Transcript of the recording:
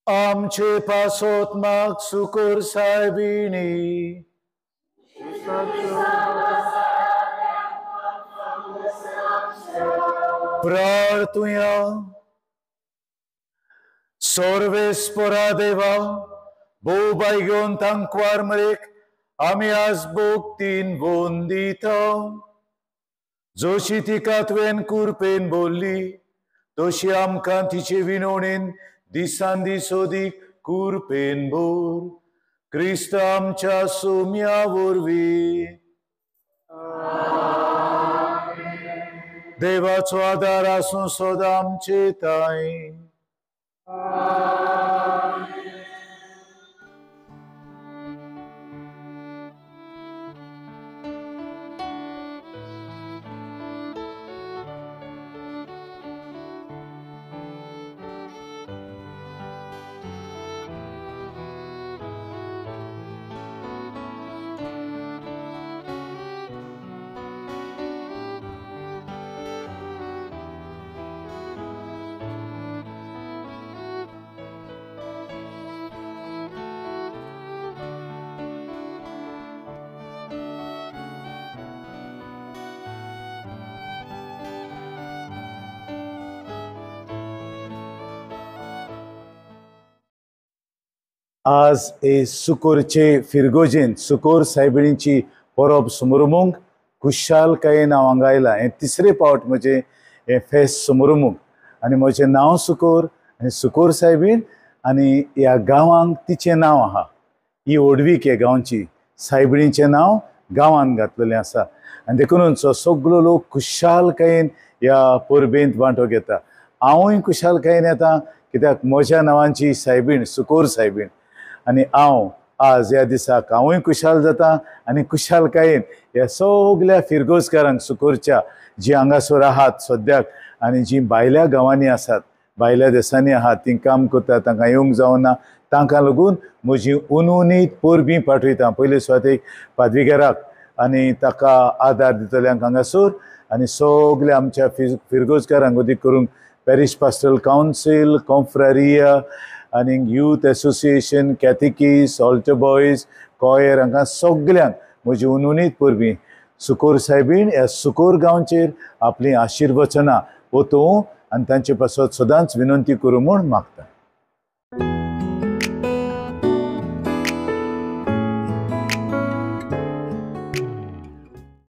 आमचे पासोत माग सुकोर सायबिणी. प्रार्थुया. सोर्वेस्पोरा देवा, भोव बायगोन तांकवार मरेक आमी आज भोगतीन वंदिता. जशी तिका तुवें कुरपेन बोल्ली तशी आमकां तिचे विनोणेन दिसान दीस अदीक कुरपेन बोर. क्रिस्त आमच्या सोम्या वरवीं. देवाचो आदार आसूं सदां आमचे ताई. आज हे सुकोरचे फिरगोजेन सुकोर सायबिणीची परब समरुमूंक खुशालकायेन हांव हांगा आयलां. हें तिसरे पावट म्हजें हें फेस्त समरुमूंक आनी म्हजें नांव सुकोर आनी सुकोर सायबीण आनी ह्या गांवांक तिचें नांव आहा. ही व्हडवीक ह्या गांवची, सायबिणीचें नांव गांवांत घातलेलें आसा आनी देखूनच सगलो लोक खुशालकायेन ह्या परबेंत वांटो घेता. हांवूय खुशालकायेन येता कित्याक म्हज्या नांवांची सायबीण सुकोर सायबीण आनी हांव आज ह्या दिसाक हांवूय खुशाल जाता आनी खुशालकायेन ह्या सगल्या फिरगोजकारांक सुकोरच्या जी हांगासर आहात सद्याक आनी जी भायल्या गांवांनी आसात, भायल्या देशांनी आहात, ती काम करतात, तांकां येवंक जावना, तांकां लागून म्हजी उनुनीत परबीं पाठयता. पयले सुवातेक पादविगाराक आनी ताका आदार दितल्यांक हांगासर आनी सगल्या आमच्या फिरगोजकारांक अदीक करून पॅरीश पास्टरल कावन्सील, कॉन्फ्रारिया आनी youth association, catechist, altar boys, choir हांकां सगल्यांक म्हजी उनुनीत परबीं. सुकोर सायबीण ह्या सुकोर गांवचेर आपलीं आशिर्वचनां ओतूं आनी तांचे पासत सदांच विनंती करूं म्हूण मागता.